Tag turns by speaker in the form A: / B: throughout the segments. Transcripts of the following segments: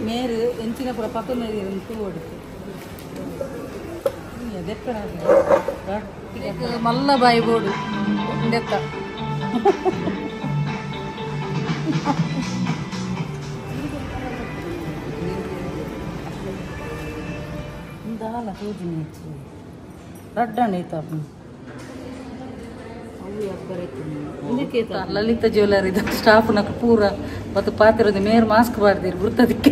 A: ಮೇರು ಎಂಚಿನ ಪೂರ ಪತ್ತೊಂದು ತೂ ಮಲ್ಲ ಬಾಯಿ ಬೋಡು ಇಂದೆತ್ತ ದಾಲ ತೋಜಿನ ರಡ್ಡಣ್ಣ ಐತಪ್ಪ. ಲಲಿತ ಜ್ಯುವೆಲ್ಲರಿ ಸ್ಟಾಫ್ ನಕ ಪೂರ ಮತ್ತು ಪಾತಿರೋದು ಮೇರ್ ಮಾಸ್ಕ್ ಬಾರ್ದಿರು ಗುರ್ತದಕ್ಕೆ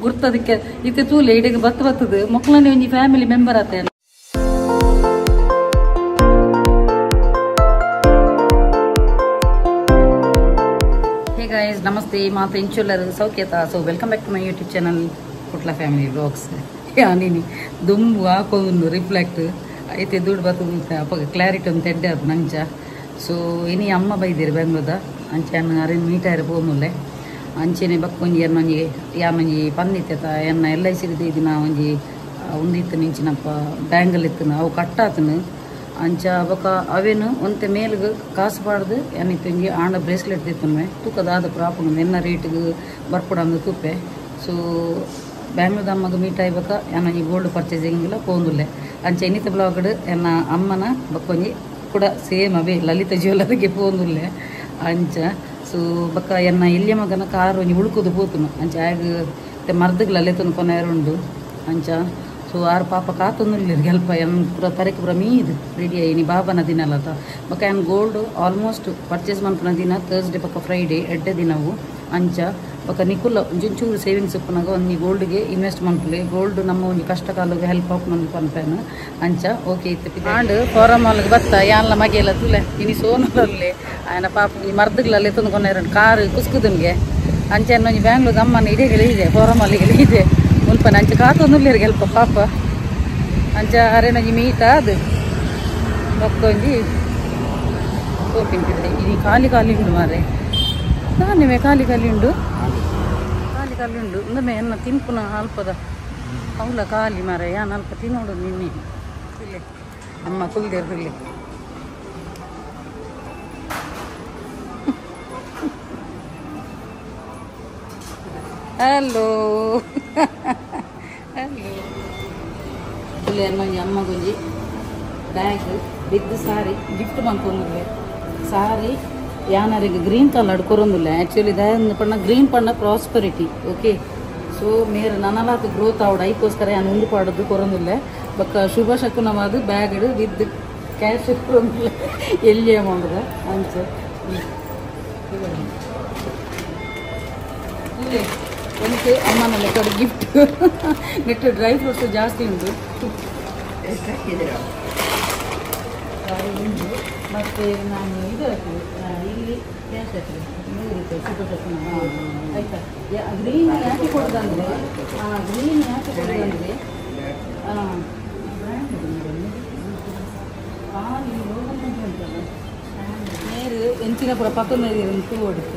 A: ಗುರ್ತದಕ್ಕೆ ಇತ್ತೆ ತೂಲೆ ಇಡೀಗ ಬತ್ತು ಬತ್ತದು ಮಕ್ಕಳನ್ನೇ ಒಂಜಿ ಫ್ಯಾಮಿಲಿ ಮೆಂಬರ್ ಆತ. ಹೇ ಗಾಯ್ಸ್ ನಮಸ್ತೆ, ಮಾತ ಇಂಚುಲ್ಲರು ಸೌಖ್ಯತ. So welcome back to my YouTube channel Kutla family vlogs. ನೀನಿ ದುಂಬು ಹಾಕೋದು ರಿಫ್ಲೆಕ್ಟ್ ಐತೆ ದುಡ್ಡು ಬರ್ತದೆ ಅಪ್ಪ ಕ್ಲಾರಿಟಿ ಒಂದು ತೆಡ್ಡೆ ಅದು ನಂಚ. ಸೊ ಇನಿ ಅಮ್ಮ ಬೈದಿರು ಬೆಂಗ್ಳೂರ್ದ ಅಂಚೆ ಅರೇನು ಮೀಟಾರು ಪೋನುಲ್ಲೆ ಅಂಚೆನೆ ಬಕ್ಕೊಂಜಿ ಎನ್ನೊಂಜಿ ಯಾನೊಂಜಿ ಪಂದಿತ್ತೆತ ಎನ್ನ ಎಲ್ I ಸಿಗದೆ ದಿನ ಒಂಜಿ ಉಂದಿತ್ತು ನಿಂಚಿನಪ್ಪ ಬ್ಯಾಂಗಲ್ ಇತ್ತನು ಅವು ಕಟ್ಟಾತನು ಅಂಚ ಬೊಕ ಅವೇನು ಒಂತೆ ಮೇಲ್ಗೆ ಕಾಸು ಪಾಡ್ದು ಏನಿತ್ತು ಒಂಜಿ ಆಂಡ ಬ್ರೇಸ್ಲೆಟ್ ತಿತ್ತನು ತೂಕದಾದ ಪ್ರಾಪುನು ಎನ್ನ ರೇಟಿಗೆ ಬರ್ಪುಡಂದು ತೂಪೆ. ಸೊ ಬ್ಯಾಂಗ್ಳೂರ್ದ ಅಮ್ಮಗ ಮೀಟ್ ಆಯ್ಬೇಕ ಯಾನೊಂಜಿ ಗೋಲ್ಡ್ ಪರ್ಚೇಸಿಂಗಿಲ್ಲ ಪೋಂದುಲ್ಲೆ ಅಂಚೆ ಇನ್ನಿತ ಬ್ಲಾಗ್ಡ್ ಎನ್ನ ಅಮ್ಮನ ಬಕ್ಕೊಂಜಿ ಕೂಡ ಸೇಮ್ ಅವೇ ಲಲಿತ ಜ್ಯುವೆಲ್ಲರಿಗೆ ಪೋಂದುಲ್ಲೆ ಅಂಚ. ಸೊ ಬಕ್ಕ ಎನ್ನ ಎಲ್ಲಿಯ ಮಗನ ಕಾರು ಒಂಜಿ ಉಳ್ಕುದು ಪೋತುನು ಅಂಚ ಆಗ ಮರ್ದಗ್ಲ ಅಲ್ಲೆತ್ತೊಂದು ಕೊನೆಯರು ಉಂಡು ಅಂಚ. ಸೊ ಆರು ಪಾಪ ಕಾತೊಂದುಲ್ಲೇರು ಎಲ್ಪ ಎನ್ ಪೂರ ತರಕ್ಕೆ ಪೂರ ಮೀದು ರೆಡಿ ಆಯಿ ಬಾಬನ ದಿನ ಅಲ್ಲತ. ಬಕ್ಕ ಎನ್ ಗೋಲ್ಡ್ ಆಲ್ಮೋಸ್ಟ್ ಪರ್ಚೇಸ್ ಮನ್ಪುನ ದಿನ ಥರ್ಸ್ಡೇ ಬಕ್ಕ ಫ್ರೈಡೇ ಎಡ್ಡೆ ದಿನವು ಅಂಚ. ಬೊಕ ನಿಕುಲ್ಲ ಒಂಚೂರು ಸೇವಿಂಗ್ಸ್ ಉಪ್ಪುನಗ ಒಂಜಿ ಗೋಲ್ಡ್ಗೆ ಇನ್ವೆಸ್ಟ್ ಮನ್ಪುಲೆ ಗೋಲ್ಡ್ ನಮ್ಮ ಒಂಜಿ ಕಷ್ಟ ಕಾಲಗೆ ಹೆಲ್ಪ್ ಆಪುನಂದು ಪನ್ಪೇನು ಅಂಚ. ಓಕೆ ಇತ್ತೆ ಆಂಡ್ ಫೋರಮಾಲ್ಗೆ ಬತ್ತ ಯಾನ್ಲ ಮಗೆಲ್ಲ ತುಲೆ ಇನಿ ಸೋನಲ್ಲೇ ಆಯನ ಪಾಪ ಈ ಮರ್ದಗ್ಲಲ್ಲಿ ಎತ್ತೊಂದು ಕೊನೆರ ಕಾರು ಕುಸ್ಕುದುನ್ಗೆ ಅಂಚೆ ಒಂಜಿ ಬ್ಯಾಂಗ್ಳೂರ್ ಅಮ್ಮನ ಇಡೀ ಇದೆ ಫೋರಮಾಲಿಗೆ ಇದೆ ಮುಲ್ಪನ ಅಂಚೆ ಕಾತೊಂದುಲ್ಲೇರಿಗೆ ಹೆಲ್ಪ ಪಾಪ ಅಂಚ ಅರೇನೊಂಜಿ ಮೀಟ ಅದು ಬೊಕ್ಕೊಂಜಿ ಪೋಪಿಂತಿದ್ರೆ ಇನಿ ಖಾಲಿ ಖಾಲಿ ಉಂಡು ಮಾರೆ ನಾನೇ ಖಾಲಿ ಖಾಲಿ ಉಂಡು ಖಾಲಿ ಖಾಲಿ ಉಂಡು ಇಂದಮೆ ಎನ್ನ ತಿನ್ಪುನ ಅಲ್ಪದ ಅವಲ ಖಾಲಿ ಮಾರ ಯಾನ್ ಅಲ್ಪ ತಿನ್ನೋಡು ನಿನ್ನೆ ಇಲ್ಲೇ ಅಮ್ಮ ಕುಲ್ದೇರು ಇಲ್ಲಿ. ಹಲೋ ಹಲೋ ಇಲ್ಲಿ ಒಂಜಿ ಅಮ್ಮಗೊಂಜಿ ಬ್ಯಾಗ್ ಬಿದ್ದು ಸಾರಿ ಗಿಫ್ಟ್ ಮಂತೊಂದುಲ್ಲೆ ಸಾರಿ ಯಾನರಿಗೆ ಗ್ರೀನ್ ಕಲರ್ ಕೊರೊಂದುಲ್ಲ ಆ್ಯಕ್ಚುಲಿ ದಾಯಂದು ಪಂಡ ಗ್ರೀನ್ ಪಂಡ ಪ್ರಾಸ್ಪರಿಟಿ. ಓಕೆ ಸೊ ಮೇರು ನನಲಾತ್ ಗ್ರೋತ್ ಆವಡ್ ಐಕೋಸ್ಕರ ಯಾನ್ ಉಂಡು ಪಾಡೋದು ಕೊರೊಂದುಲ್ಲೆ ಬೊಕ್ಕ ಶುಭ ಶಕುನವಾದ ಬ್ಯಾಗ್ ವಿತ್ ಕ್ಯಾಶ್ ಕೊರೊಂದುಲ್ಲೆ ಎಲ್ಲಿ ಅಮೌಂಟ್ದ ಅಂಚ. ಒಂದು ಅಮ್ಮನ ಲೆಕ್ಕಡು ಗಿಫ್ಟ್ ನೆಟ್ಟು ಡ್ರೈ ಫ್ರೂಟ್ಸ್ ಜಾಸ್ತಿ ಉಂಟು ಉಂಟು. ಮತ್ತು ನಾನು ಇದು ಹಾಕಿದೆ ಇಲ್ಲಿ ಕ್ಯಾಶ್ ಹಾಕಿದೆ 100 ರೂಪಾಯಿ ಶುಭ ಶಕುನ ಆಯಿತಾ. ಗ್ರೀನ್ ಯಾಕೆ ಕೊಡೋದಂದರೆ ಗ್ರೀನ್ ಯಾಕೆ ಕೊಡೋದಂದರೆ ಉಂಟಲ್ಲ ನೀರು ಎಂಚಿನ ಪೂರ ಪತ್ತೊಂದು ತೂ ಹೊಡಿತು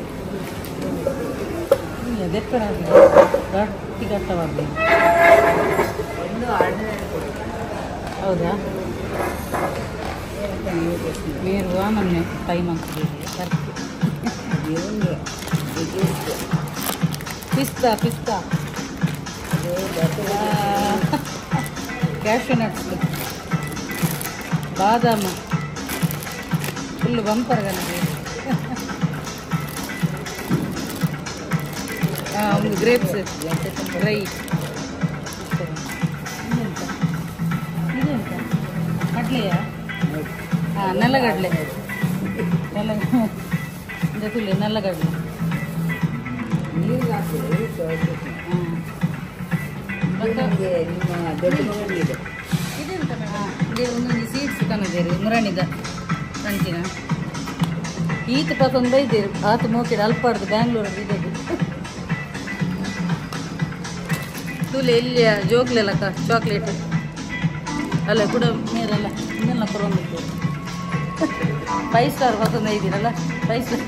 A: ದೆಪ್ಪರ ಗಟ್ಟಿ ಗಟ್ಟವಾಗಲಿ. ಹೌದಾ ನೀರು ನಮ್ಮನೆ ಟೈಮ್ ಆಗ್ತದೆ. ಪಿಸ್ತಾ ಪಿಸ್ತಾ ಕ್ಯಾಶ್ಯೂ ನಟ್ಸ್ ಬಾದಾಮು ಫುಲ್ಲು ಬಂಪರ್ ಗಣಪತಿ ಒಂದು ಗ್ರೇಪ್ಸ್ ಡ್ರೈ ಇದೆಂತ ಕಡಲೆಯಾ? ಹಾಂ ನೆಲಗಡಲೆ ನೆಲ ಜೊತೆಲಿ ನೆಲಗಡಲೆ ಇದೆಂತ ಮೇಡಮ್? ಇದೇ ಒಂದೊಂದು ಸೀಡ್ಸ್ ಕಾಣದೇರಿ ಮುರಣಿದ ಕಂಚಿನ ಈತ ಪತ್ತೊಂದು ಬೈದೇರು ಆತ ಮೋಕಿಡ ಅಲ್ಪಾಡ್ದು ಬ್ಯಾಂಗ್ಳೂರಲ್ಲಿ ಇದೆ ತೂಲೆ ಎಲ್ಲಿಯ ಜೋಗ್ಲೆಲ್ಲಕ್ಕ ಚಾಕ್ಲೇಟ್ ಅಲ್ಲ ಕೂಡ ಮೇರೆಲ್ಲ ಇನ್ನೆಲ್ಲ ಕೊರೊಂದಿತ್ತು 5 ಸ್ಟಾರ್ ಪತ್ತೊಂದು ಇದ್ದೀರಲ್ಲ 5 ಸ್ಟಾರ್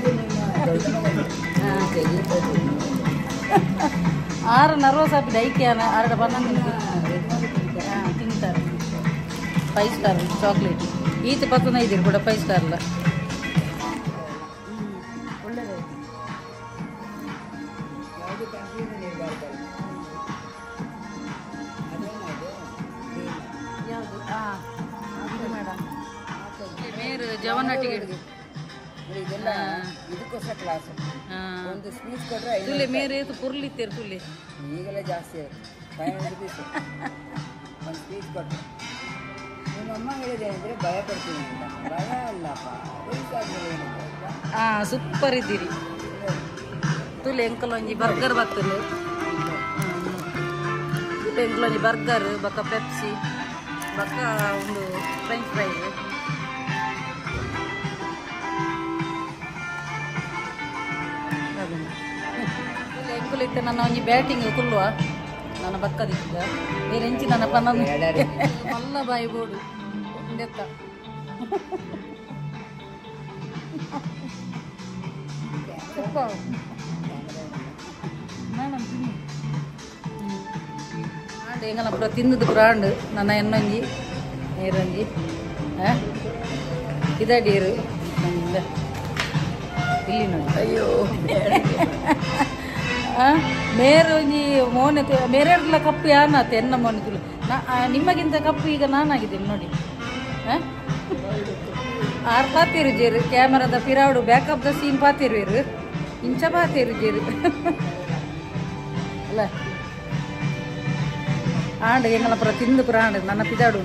A: ಆರು ನರ್ವಸ್ ಆಪಿದ ಐಕೆ ಆರಡ ಬನ್ನಂದು ತಿಂತಾರೆ 5 ಸ್ಟಾರ್ ಚಾಕ್ಲೇಟ್ ಈತ ಪತ್ತೊಂದು ಇದ್ದೀರಿ ಕೂಡ 5 ಸ್ಟಾರ್ ಅಲ್ಲ ಒಳ್ಳೆಯದಾಯ್ತು. ಜವನಟಿಗೆ
B: ಇದೆಲ್ಲ ಇದಕ್ಕೋಸ್ಕರ ಕ್ಲಾಸ್ ಒಂದು ಸ್ಪೀಚ್ ಕೊಟ್ರೆ
A: ತುಲೆ ಮೇರೆ ಪುರ್ಲಿತ್ತೇರು ತುಲೆ
B: ಈಗೆಲ್ಲ ಜಾಸ್ತಿ ಆಯ್ತು 500 ರುಪೀಸ್ ಒಂದು ಸ್ಪೀಚ್ ಕೊಟ್ಟರೆ. ನಿಮ್ಮಮ್ಮ ಹೇಳಿದೆ ಅಂದರೆ ಭಯ ಪಡ್ತೀನಿ ಅಂತ. ಭಯ ಅಲ್ಲಪ್ಪ, ವಯಸ್ಸಾದ್ಮೇಲೆ ಏನಪ್ಪ.
A: ಸೂಪರ್ ಇದ್ದೀರಿ ತುಲೆ. ಎಂಕಲೊಂಜಿ ಬರ್ಗರ್ ಬರ್ತದೆ, ಎಂಕಲೊಂಜಿ ಬರ್ಗರ್ ಬಕ್ಕ ಪೆಪ್ಸಿ ಬಕ್ಕ ಒಂದು ಫ್ರೆಂಚ್ ಫ್ರೈ. ಎಂಕುಲಿತ್ತೆ ನನ್ನ ಒಂಜಿ ಬ್ಯಾಟಿಂಗ್ ಕುಲ್ಲುವ ನನ್ನ ಬಕ್ಕದಿದ್ದ ಬೇರೆ ಎಂಚಿ ನನ್ನ ಪನ್ನ ಮಲ್ಲ ಬಾಯಿ ಬೋಡು ಒಂದೆತ್ತ. ಮೇಡಮ್ ತಿನ್ನಿ ಆಂಡ್ ಎಂಗಲ ಪೂರ ತಿಂದದ್ದು ಪೂರ ಆಂಡ್ ನನ್ನ ಎನ್ನೊಂಜಿ ನೀರೊಂಜಿ ಇದಡೀರು ನನ್ನಿಂದ ಇಲ್ಲಿ ನೋಡಿ. ಅಯ್ಯೋ ಮೇರೆ ಒಂಜಿ ಮೋನೆ ಮೇರೆಲ್ಲ ಕಪ್ಪು ಯಾನಾತ ಎನ್ನ ಮೋನೆ ತುಳು ನಿಮಗಿಂತ ಕಪ್ಪು ಈಗ ನಾನಾಗಿದ್ದೀನಿ ನೋಡಿ. ಆರು ಪಾತಿರು ಜೇರು ಕ್ಯಾಮರಾದ ಪಿರಾವಡು ಬ್ಯಾಕಪ್ the scene ಪಾತಿರುವಿರು ಇಂಚ ಪಾತಿರು ಜೇರು ಅಲ್ಲ ಆಂಡ್ ಎಂಗಲ ಪುರ ತಿಂದು ಪುರ ಆಂಡ್ ನನ್ನ ಪಿದಾಡು.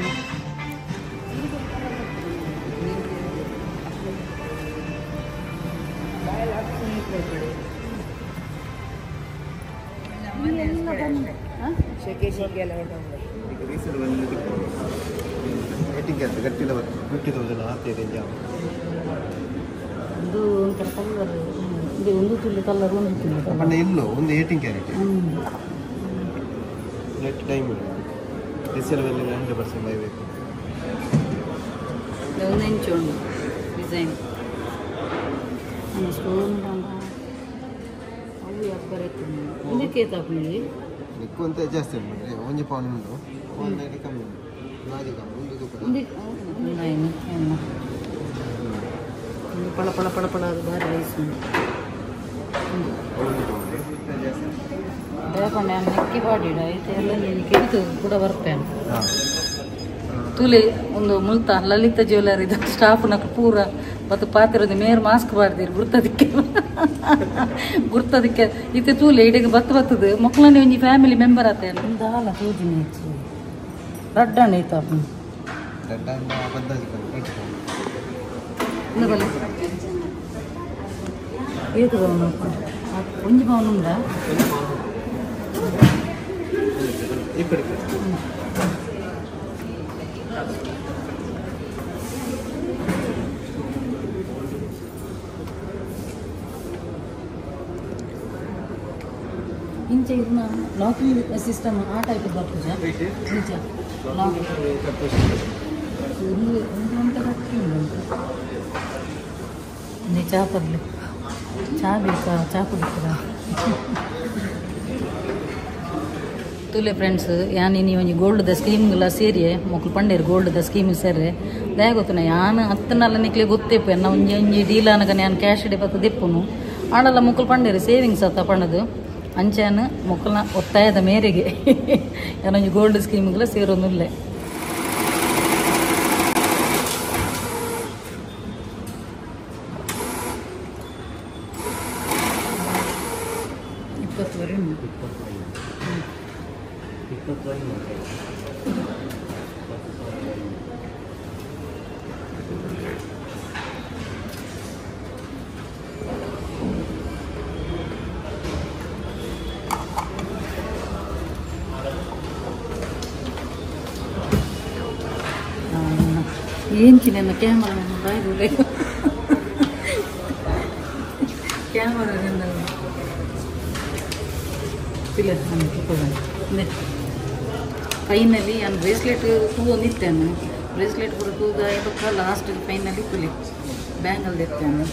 B: ಶೆಕೆ ಶೆಕೆ ಎಲ್ಲ
A: ಒಂದು ಒಂಥರ ಕಲ್ಲರ್ ಇದು ಒಂದು ತುಳ್ಳಿ ಕಲ್ಲರ್ ಒಂದು ತುಳ್ಳಿ
C: ಪಂಡ ಎಲ್ಲೋ ಒಂದು 18 ಕ್ಯಾರೆಟ್ ನೆಟ್ ಟೈಮ್ ಡಿಸೆಲ್ ವೆಲ್ಲ 100% ಬೈಬೇಕು.
A: ಒಂದು ಇಂಚು ಉಂಟು ಡಿಸೈನ್ ಸ್ಟೋನ್ ಅವು ಯಾಕೆ ಬರುತ್ತೆ ಇದಕ್ಕೆ ತಾಪುಂಡಿ
C: ನಿಕ್ಕು ಅಂತ ಜಾಸ್ತಿ ಉಂಟು ಒಂಜಿ ಪೌಂಡ್ ಉಂಟು ಒಂದು ಕಮ್ಮಿ ಉಂಟು ನಾಜಿ ಕಮ್ಮಿ ಒಂದು ತೂಕ
A: ಒಂದು ಪಳ ಪಳ ಪಳ ಪಳ ಅದು ಭಾರಿ ರೈಸ್ ಉಂಟು. ದೇಪಂಡೆ ನೆಕ್ಕಿ ಬಾಡಿಡ ಐತೆ ಎಲ್ಲ ಕೆಡಿತು ಕೂಡ ಬರ್ಪೇನು ತೂಲೆ ಒಂದು ಮುಲ್ತ ಲಲಿತ ಜ್ಯುವೆಲರಿ ಸ್ಟಾಫ್ನ ಪೂರ ಮತ್ತು ಪಾತಿರೋದು ಮೇರ್ ಮಾಸ್ಕ್ ಬಾರ್ದಿರು ಗುರ್ತದಕ್ಕೆ ಗುರ್ತದಕ್ಕೆ ಇತ್ತೆ ತೂಲೆ ಇಡೀಗ ಬತ್ತು ಬತ್ತದು ಮಕ್ಕಳನ್ನೇ ಒಂಜಿ ಫ್ಯಾಮಿಲಿ ಮೆಂಬರ್ ಆತ ದಾಲ ತೂಜಿನ ಹೆಚ್ಚು ರಡ್ಡಣ್ಣ ಐತಪ್ಪ ಏತು ಭವನ ಒಂಜಿ ಭವನ ಉಂಡಾ? ಇಂಚ ಇದನ್ನ ಲಾಕಿಂಗ್ ಸಿಸ್ಟಮ್ ಆ ಟೈಪ್ ಬರ್ಪುಜ ಇಂಚ ಒಂದು ಒಂದು ಗಂಟೆ ಕಟ್ಟಿ ಉಂಟು. ಚಾ ಪರ್ಲಿ ಚಾ ಬೇಕಾ? ಚಾ ಕುಡಿತೀರಾ? ತುಲೆ ಫ್ರೆಂಡ್ಸ್ ಯಾನ್ ಇನಿ ಒಂಜಿ ಗೋಲ್ಡ್ ದ ಸ್ಕೀಮ್ಲ ಸೇರಿಯೆ ಮೊಕ್ಲು ಪಂಡೇರು ಗೋಲ್ಡ್ ದ ಸ್ಕೀಮ್ ಸೇರ್ರೆ ದಯ ಗೊತ್ತುನ ಯಾನ್ ಅತ್ತನಲ್ಲ ನಿಕ್ಲೆ ಗೊತ್ತೇಪು ಎನ್ನ ಒಂಜಿ ಒಂಜಿ ಡೀಲ್ ಅನಗ ಯಾನ್ ಕ್ಯಾಶ್ ಡೆ ಬತ್ತು ದೆಪ್ಪುನು ಆಂಡಲ ಮೊಕ್ಲು ಪಂಡೇರು ಸೇವಿಂಗ್ಸ್ ಅತ್ತ ಪಂಡದು ಅಂಚಾನ ಮೊಕ್ಕಲ್ನ ಒತ್ತಾಯದ ಮೇರೆಗೆ ಯಾನೊಂಜಿ ಗೋಲ್ಡ್ ಸ್ಕೀಮ್ಗಳ ಸೇರೊಂದುಲ್ಲೆ. ಇಪ್ಪತ್ತುವರೆ ఏంటి నిన్న క్యామెరా బాయ్ ಕ್ಯಾಮರಾ ನಿನ್ನ ಇಲ್ಲ ಫೈನಲಿ ನಾನು ಬ್ರೇಸ್ಲೆಟ್ ತೂವೊಂದಿತ್ತೇನೆ ಬ್ರೇಸ್ಲೆಟ್ ಪೂರ ತೂದ ಬೊಕ್ಕ ಲಾಸ್ಟ್ ಫೈನಲಿ ಕುಲಿ ಬ್ಯಾಂಗಲ್ ದೆತ್ತೇನೆ.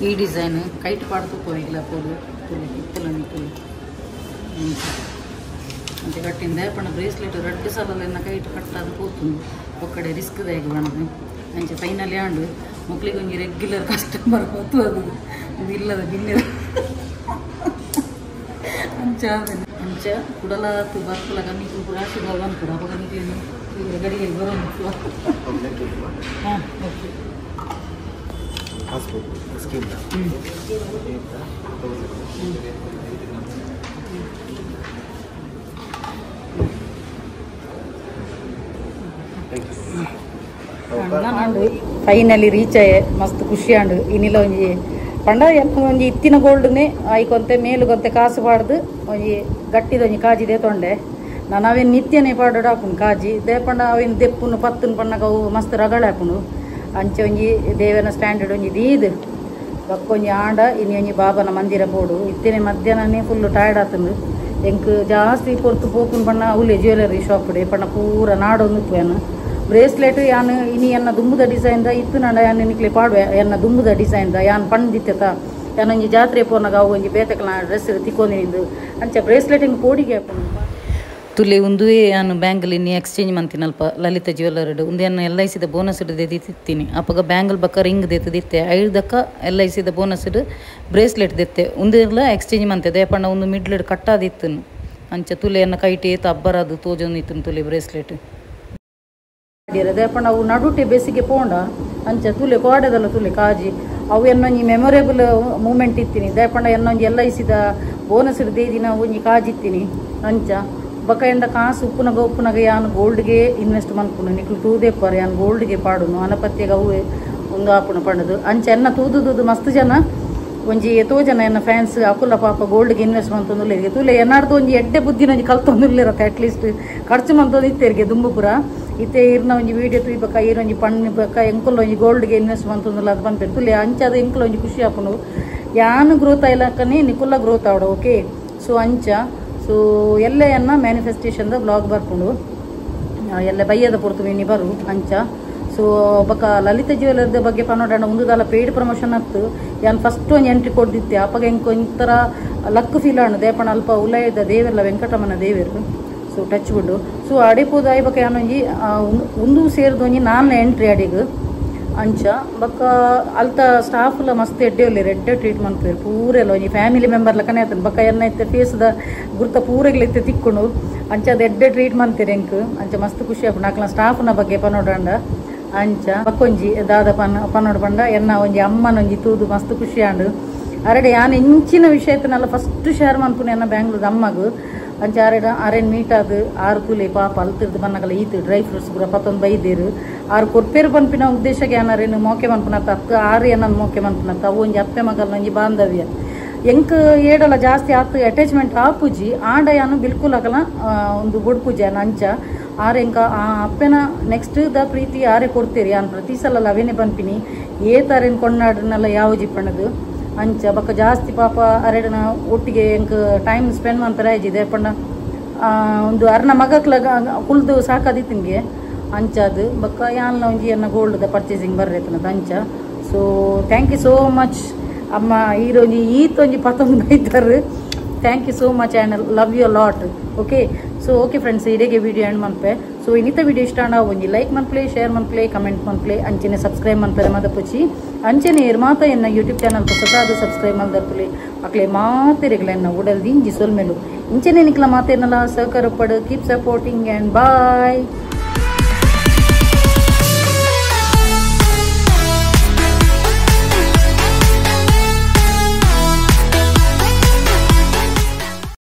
A: ಈ ಡಿಸೈನ್ ಕೈಟ್ ಪಾಡ್ತು ಪೋಯಿಲ್ಲ ಪೋದು ತುಲಿ ಇತ್ತಲ ತುಲಿ ಅಂಚೆ ಕಟ್ಟಿಂದ ಪಂಡ ಬ್ರೇಸ್ಲೆಟ್ ರಡ್ಡು ಸಲ ಕೈಟ್ ಕಟ್ಟಾದ ಪೋತುಂಡು ಒಕ್ಕಡೆ ರಿಸ್ಕ್ ದಾಯಕ ಬಣ್ಣದು ಅಂಚೆ ಫೈನಲಿ ಆಂಡು ಮಕ್ಳಿಗೆ ಒಂಜಿ ರೆಗ್ಯುಲರ್ ಕಸ್ಟಮರ್ ಹೋತು ಅದು ಇದು ಇಲ್ಲದ ಬಿನ್ನೆ ಅಂಚ ಅಂಚ ಕುಡಲಾತು ಬರ್ಪುಲ ಕನ್ನಿಕ್ಲು ಪೂರ ಆಶೀರ್ವಾದ ಅನ್ಪುಡ ಅಪಗ ನಿಕ್ಲೇನು ಗಡಿಗೆ ಬರೋದು. ಹಾಂ okay.
C: Passbook scheme
A: finally reach ಆಯೆ ಮಸ್ತ್ ಖುಷಿ ಆಂಡ್ ಇನ್ನಿಲ್ಲ ಒಂಜಿ ಪಂಡ ಒಂಜಿ ಇತ್ತಿನ ಗೋಲ್ಡ್ನೆ ಆಯ್ಕೊಂತೆ ಮೇಲುಗೊಂತೆ ಕಾಸು ಪಾಡ್ದು ಒಂಜಿ ಗಟ್ಟಿದ ಒಂಜಿ ಕಾಜಿ ದೇತೊಂಡೆ ನಾನು ಅವೇನು ನಿತ್ಯನೇ ಪಾಡೋಡು ಹಾಪುಂಡು ಕಾಜಿ ದೇಪಂಡ ಅವೇನು ದೆಪ್ಪುನು ಪತ್ತುನು ಪಣ್ಣಗ ಅವು ಮಸ್ತ್ ರಗಳೆ ಹಾಪುಂಡು. ಅಂಚೆ ಒಂಜಿ ದೇವನ ಸ್ಟ್ಯಾಂಡರ್ಡ್ ಒಂಜಿ ದೀದ್ ಬಕ್ಕೊಂಜಿ ಆಂಡ ಇನಿ ಒಂಜಿ ಬಾಬನ ಮಂದಿರ ಪೋಡು ಇತ್ತೇನೆ ಮಧ್ಯಾಹ್ನನೇ ಫುಲ್ಲು ಟಯರ್ಡ್ ಆತಂದು ಎಂಕ್ ಜಾಸ್ತಿ ಪೊರ್ತು ಪೋಪುನ್ ಪಣ್ಣ ಉಲ್ಲೆ ಜ್ಯುವೆಲರಿ ಶಾಪ್ ಪಣ್ಣ ಪೂರ ನಾಡೊಂದು ಉಪ್ಪುವೇನು ಬ್ರೇಸ್ಲೆಟ್ ಯಾನ್ ಇನಿ ಎನ್ನ ದುಂಬುದ ಡಿಸೈನ್ the ಇತ್ತು ನಂಡ ಯಾನ್ ನಿಕ್ಲೆ ಪಾಡುವೆ ಎನ್ನ ದುಂಬುದ ಡಿಸೈನ್ the ಯಾನ್ ಪಂಡಿತ್ತೆತ ಯಾನ್ ಒಂಜಿ ಜಾತ್ರೆ ಪೋನಾಗ ಅವು ಒಂಜಿ ಬೇತೆಕಲ ಡ್ರೆಸ್ ತಿಕ್ಕೊಂದಿನಿಂದು ಅಂಚ ಬ್ರೇಸ್ಲೆಟ್ ಹಿಂಗೆ ಕೋಡಿಗೆ ಹಾಪುಂಡು. ತುಲೆ ಉಂದುವೇ ಯಾನು ಬ್ಯಾಂಗಲ್ ಇನ್ನಿ ಎಕ್ಸ್ಚೇಂಜ್ ಮಂತಿನಲ್ಪ ಲಲಿತ ಜ್ಯುವೆಲರ್ಡ್ ಉಂದೆಯನ್ನು ಎಲ್ I ಸಿದ ಬೋನಸ್ ದೆತ್ತಿತ್ತೀನಿ ಅಪಗ ಬ್ಯಾಂಗಲ್ ಬಕ್ಕ ರಿಂಗ್ ದೆತ್ತಿತ್ತೆ ಐದಕ್ಕ ಎಲ್ I ಸಿದ ಬೋನಸ್ ಬ್ರೇಸ್ಲೆಟ್ ದೆತ್ತೆ ಉಂದೆಲ್ಲ ಎಕ್ಸ್ಚೇಂಜ್ ಮಂತೆ ದೇಪಣ್ಣ ಒಂದು ಮಿಡ್ಲೆಡ್ ಕಟ್ಟಾದಿತ್ತು ಅಂಚ ತುಲೆಯನ್ನು ಕೈಟಿ ಏತ ಅಬ್ಬರದು ತೋಜೊಂದಿತ್ತು ತುಲೆ ಬ್ರೇಸ್ಲೆಟ್ ದೇಪಣ್ಣ ಅವು ನಡುಟೆ ಬೇಸಿಗೆ ಪೋಂಡ ಅಂಚ ತುಲೆ ಕೋಡೆದಲ್ಲ ತುಲೆ ಕಾಜಿ ಅವು ಎನ್ನೊಂಜಿ ಮೆಮೊರೇಬಲ್ ಮೂಮೆಂಟ್ ಇತ್ತೀನಿ ದೇಪಣ್ಣ ಎನ್ನೊಂಜಿ ಎಲ್ I ಸಿದ ಬೋನಸ್ ದೇದಿನ ಒಂಜಿ ಕಾಜಿತ್ತೀನಿ ಅಂಚ ಬೊಕ ಎಂಡ ಕಾಸು ಉಪ್ಪುನಗ ಉಪ್ಪುನಗ ಯಾನ್ ಗೋಲ್ಡ್ಗೆ ಇನ್ವೆಸ್ಟ್ ಮನ್ಪುನು ನಿಕ್ಲು ತೂದೇಪಾರ ಯಾನ್ ಗೋಲ್ಡ್ಗೆ ಪಾಡುನು ಅನಪತ್ಯಗ ಅವು ಒಂದು ಆಪುಣ ಪಂಡದು ಅಂಚ ಎನ್ನ ತೂದು ತೂದು ಮಸ್ತ್ ಜನ ಒಂಜಿ ಏತೋ ಜನ ಎನ್ನ ಫ್ಯಾನ್ಸ್ ಅಕುಲ ಪಾಪ ಗೋಲ್ಡ್ಗೆ ಇನ್ವೆಸ್ಟ್ ಮಂತೊಂದುಲ್ಲೆರ್ ತೂಲೆ ಎನ್ನಾಡ್ದು ಒಂಜಿ ಎಡ್ಡೆ ಬುದ್ಧಿನ ಒಂಜಿ ಕಲ್ತೊಂದುಲ್ಲೆರತ್ತೆ ಅಟ್ಲೀಸ್ಟ್ ಖರ್ಚು ಮಂತೊಂದು ಇತ್ತೆರ್ಗೆ ದುಂಬುಪುರ ಇತ್ತೆ ಇರ್ನ ಒಂಜಿ ವೀಡಿಯೋ ತೂಯ್ಬಕ ಈರೊಂಜಿ ಪಣ್ಣು ಬಕ ಎಂಕುಲ ಒಂಜಿ ಗೋಲ್ಡ್ಗೆ ಇನ್ವೆಸ್ಟ್ ಮಂತೊಂದುಲ್ಲ ಅದು ಪನ್ಪೆರ್ ತುಲೆ ಅಂಚ ಅದು ಎಂಕುಲ ಒಂಜಿ ಖುಷಿ ಆಪುಂಡು ಯಾನ್ ಗ್ರೋತ್ ಆಯ್ಲಕ್ಕನೆ ನಿಕುಲ್ಲ ಗ್ರೋತ್ ಆವಡ ಓಕೆ. ಸೊ ಅಂಚ ಸೊ ಎಲ್ಲೆಯನ್ನ ಮ್ಯಾನಿಫೆಸ್ಟೇಷನ್ದ ಬ್ಲಾಗ್ ಬರ್ಪುಂಡು ಎಲ್ಲ ಬಯ್ಯದ ಪೊರ್ತು ಮಿನಿ ಬರು ಅಂಚ. ಸೊ ಬೊಕ ಲಲಿತ ಜ್ಯುವೆಲರ್ದ ಬಗ್ಗೆ ಪನೋಡಣ ಉಂದುದಾಲ ಪೇಯ್ಡ್ ಪ್ರಮೋಷನ್ ಅತ್ತು ಯಾನ್ ಫಸ್ಟ್ ಒಂಜಿ ಎಂಟ್ರಿ ಕೊಡ್ದಿತ್ತೆ ಅಪಗ ಎಂಕ್ ಒಂಥರ ಲಕ್ ಫೀಲ್ ಆಂಡ್ ದೇಪಣ ಅಲ್ಪ ಉಲಯದ ದೇವೆರ್ಲ ವೆಂಕಟರಮಣ ದೇವೆರ್ so touch wood. So ಅಡೆಪೋದು ಆಯ್ ಬೊಕ ಯಾನೊಂಜಿ ಉಂದು ಸೇರ್ದು ಒಂಜಿ ನಾಲ್ನ ಎಂಟ್ರಿ ಅಡಿಗ್ ಅಂಚ ಬೊಕ ಅಲ್ತ ಸ್ಟಾಫ್ಲ ಮಸ್ತ್ ಎಡ್ಡೆ ಉಲ್ಲೆರ್ ಎಡ್ಡೆ ಟ್ರೀಟ್ ಮನ್ಪುವೆರ್ ಪೂರೆಲ್ಲ ಒಂಜಿ ಫ್ಯಾಮಿಲಿ ಮೆಂಬರ್ ಲಕನೆ ಆತುಂಡು ಬೊಕ ಎನ್ನ ಇತ್ತೆ ಫೇಸ್ದ ಗುರ್ತ ಪೂರೆಗ್ಲ ಇತ್ತೆ ತಿಕ್ಕುಂಡು ಅಂಚ ಅದು ಎಡ್ಡೆ ಟ್ರೀಟ್ ಮನ್ತೆರ್ ಎಂಕ್ ಅಂಚ ಮಸ್ತ್ ಖುಷಿ ಆಪುಂಡು ಅಕ್ಲ್ನ ಸ್ಟಾಫ್ನ ಬಗ್ಗೆ ಪನೋಡಂಡ ಅಂಚ ಬೊಕೊಂಜಿ ದಾದ ಪನೋಡು ಪಂಡ ಎನ್ನ ಒಂಜಿ ಅಮ್ಮನೊಂಜಿ ತೂದು ಮಸ್ತ್ ಖುಷಿ ಆಂಡ್ ಅರಡೆ ಯಾನ್ ಎಂಚಿನ ವಿಷಯತನಲ್ಲ ಫಸ್ಟ್ ಶೇರ್ ಮನ್ಪುನೆ ಎನ್ನ ಬ್ಯಾಂಗ್ಳೂರ್ದ ಅಮ್ಮಗ್ ಅಂಚ ಆರೆಡ ಆರೇನು ಮೀಟ್ ಆದ್ ಆರು ತುಲೆ ಪಾಪ ಅಲ್ತಿರ್ದು ಬನ್ನಗಲ ಈತು ಡ್ರೈ ಫ್ರೂಟ್ಸ್ ಪೂರ ಪತ್ತೊಂದು ಬೈದೇರು ಆರು ಕೊರ್ಪೇರು ಪನ್ಪಿನ ಉದ್ದೇಶಕ್ಕೆ ಏನಾರೇನು ಮೋಕೆ ಮನ್ಪುನತ್ತ ಅಕ್ಕ ಆರು ಏನನ್ನ ಮೋಕೆ ಮನ್ಪುನತ್ತ ಅವು ಒಂಜಿ ಅಪ್ಪೆ ಮಗಲ್ನ ಒಂಜಿ ಬಾಂಧವ್ಯ ಎಂಕ್ ಏಡಲ ಜಾಸ್ತಿ ಆತು ಅಟ್ಯಾಚ್ಮೆಂಟ್ ಆಪುಜಿ ಆಂಡ ಯಾನು ಬಿಲ್ಕುಲ್ ಆಗಲ ಒಂದು ಬೊಡ್ಪುಜಿ ಯಾನ್ ಅಂಚ ಆರೆ ಎಂಕ ಆ ಅಪ್ಪೆನ ನೆಕ್ಸ್ಟ್ the ಪ್ರೀತಿ ಆರೆ ಕೊಡ್ತೀರಿ ಯಾನ್ ಪ್ರತಿ ಸಲ ಅವೇನೆ ಪನ್ಪಿನಿ ಏತಾರೇನು ಕೊಂಡಾಡ್ರನ್ನೆಲ್ಲ ಯಾವ ಜಿಪ್ಪಣದು ಅಂಚ ಬೊಕ ಜಾಸ್ತಿ ಪಾಪ ಅರೆಡನ ಒಟ್ಟಿಗೆ ಎಂಕ್ ಟೈಮ್ ಸ್ಪೆಂಡ್ ಮಂಪೆರೆ ಆಯ್ಜಿದೆ ಪಂಡ ಒಂದು ಅರ್ನ ಮಗಕ್ಲ ಕುಲ್ದು ಸಾಕಾದಿತ್ತಿನ್ಗೆ ಅಂಚಾದು ಬೊಕ ಯಾನ್ಲ ಒಂಜಿ ಎನ್ನ ಗೋಲ್ಡ್ದ ಪರ್ಚೇಸಿಂಗ್ ಬರ್ರೇತನದ ಅಂಚ. So thank you so much ಅಮ್ಮ ಈರೊಂಜಿ ಈತೊಂಜಿ ಪತ್ತೊಂದು ಬೈತಾರೆ thank you so much and love you lot okay. So okay friends ಇಡೀಗೆ video end ಮನ್ಪೆ. So ಇನ್ನಿತ video ಇಷ್ಟ ಆಂಡ ಒಂಜಿ ಲೈಕ್ ಮನ್ಪ್ಲೆ ಶೇರ್ ಮನ್ಪ್ಲೆ ಕಮೆಂಟ್ ಮನ್ಪ್ಲೆ ಅಂಚನೆ ಸಬ್ಸ್ಕ್ರೈಬ್ ಮನ್ಪೆರೆ ಮದಪುಚಿ ಅಂಚನೆ ಇರ್ ಮಾತ ಎನ್ನ ಯೂಟ್ಯೂಬ್ ಚಾನಲ್ ಹೊಸತಾದ ಸಬ್ಸ್ಕ್ರೈಬ್ ಮಲ್ದರ್ತುಲೆ ಅಕ್ಲೆ ಮಾತೆರೆಗ್ಲ ಎನ್ನ ಉಡಲ್ ದಿಂಜಿ ಸೊಲ್ಮೆಲು ಇಂಚನೆ ನಿಕ್ಲ ಮಾತೇನಲ್ಲ ಸಹಕಾರ ಪಡು keep supporting and bye.